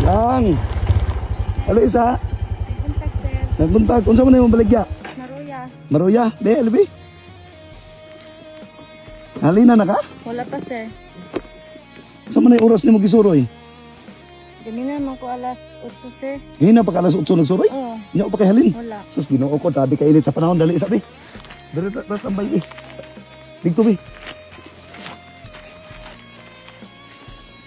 Lang. Halo isa. Buntag, sir. Nagbuntag. Unsa man imong baligya? Maruya. Maruya, be, albi. Halina na ka? Wala pa, sir. Unsa man ay oras nimo gisuroy? Ganina naman ko alas 8, sir. Hina pa ka alas 8 nagsuroy? Oo. Nya pa kay halin. Wala. Sus, Ginoo ko, grabe ka init sa panahon. Dali isa, be. Dali, dali, tambay, be. Dito, be.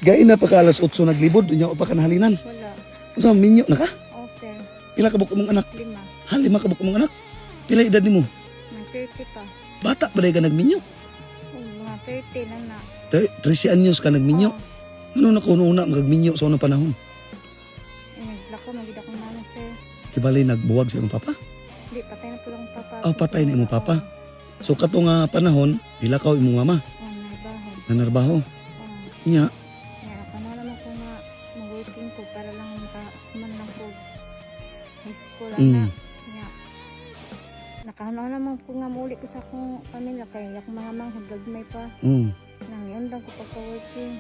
Gay na pa ka alas 8 naglibod, nya pa ka nahalinan. Wala. Unsa man, minyo na ka? Oo, sir. Pila ka buok imong anak? 5. Ha, 5 ka buok imong anak? Pila edad nimo? Mga 30 pa. Bata ba day ka nagminyo? Oo, mga 30 na na. 13 anyos ka nagminyo. Oo. Ano na kuno una magminyo sa unang panahon? Eh, naglako, magid akong mama, sir. Kibali nagbuwag sa imong papa. Hindi, patay na po lang papa. Ah, patay na imong papa. So kato nga panahon, nilakaw imong mama, Oo, narbaho. nanarbaho. Oo. Nya, Nga, panahon naman ko nga mag-working ko para lang maka man lang ko high school na. Nga. Nakahanaw naman ko nga muli ko sa akong pamilya kay akong mga manghod gagmay pa. Nang yun lang ko pagka-working.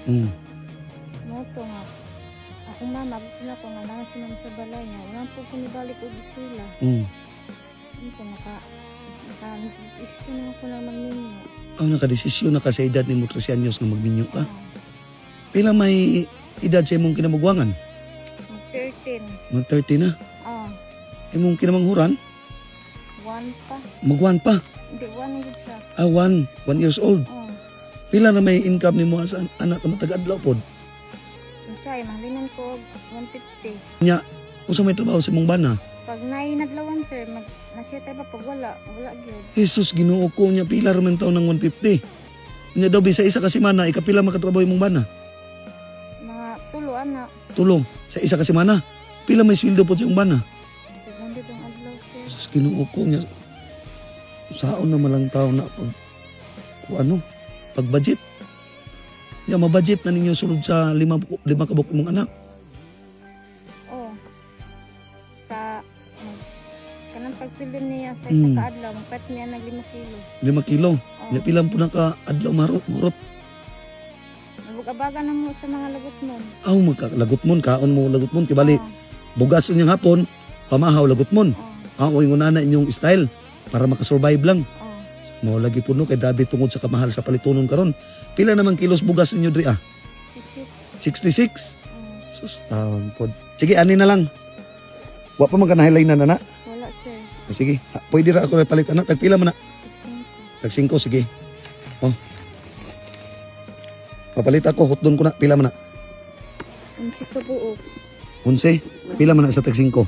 Mo to nga. Akong mama, abot na ko nga nasa si mama sa balay nga. Wala po ko nibalik og eskwela. Hindi ko naka naka desisyon na ko na magminyo. Aw, nakadesisyon na ka sa edad nimo 13 anyos nga magminyo ka. Oo. Pila may edad sa imong kinamugwangan? Mag 13. Mag 30 na. Oh, Imong kinamanghuran, 1 pa. mag 1 pa. Hindi, 1 gud siya. Ah, 1, 1 years old. Oh. Pila na may income nimo sa anak mo taga-adlaw pod? Unsay, mahalinan ko og 150. Nya, unsa may trabaho sa imong bana? Pag nainadlawan, sir, mag nasyete ba pag wala, wala gyud. Jesus, Ginoo ko niya pila ra man taon ng 150. Nya daw bisa isa ka semana, ikapila makatrabaho imong bana? Mga tulo ana, Tulong sa isa ka semana. Pila may sweldo pod sa imong bana? 500 ang adlaw, sir. Jesus, Ginoo ko niya. Saon na malang tao na pag kung ano, pag budget. Nya mabudget na ninyo sulod sa 5 ka buok imong anak. Oh. Sa mag, kanang pagsweldo niya sa isa ka adlaw, magpat niya nag 5 kilo. 5 kilo. Oh. Nya pila po na ka adlaw marot murot. Mabugabaga na mo sa mga lagot mo. Aw magkalagot mon kaon mo lagot mon kay bali Oh, bugas inyong hapon, pamahaw lagot mon. oh, Ang ingon na inyong style para makasurvive lang. Oh. Mao lagi puno kay grabe tungod sa kamahal sa palitunon karon. Pila naman kilos bugas ninyo diri ah? 66. 66. Oh. Sus taon pod. Sige ani na lang. Wa pa man ka nahilaynan na. Wala, sir. Sige, ha, pwede ra ako na palit anak. Tag pila man na? Tag Tag 5, sige. Oh. Papalit ako, hotdon ko na. Pila man na? 5. Unsi ka buok. 11. Pila man na sa tag 5? 5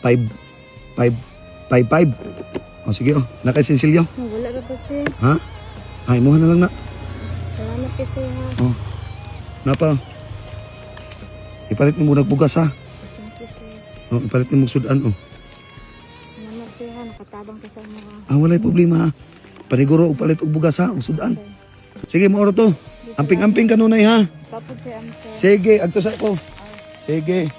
5 5 5. Oh, sige oh. Nakaisinsilyo. Oh, wala ra pa, sir. Ha? Ay, muha na lang na. Salamat kay sir ha. Oh. Napa. Ipalit nimo nagbugas ha. Thank you, sir. Oh, ipalit nimo sudan oh. Salamat, sir ha. Nakatabang ka sa mga. Ah, walay problema ha. Paniguro og palit og bugas ha, og sudan. Sir. Sige, maoro to. Di, Amping-amping kanunay ha. Kapod, sir, amping. Sige, agto sa ko. Sige.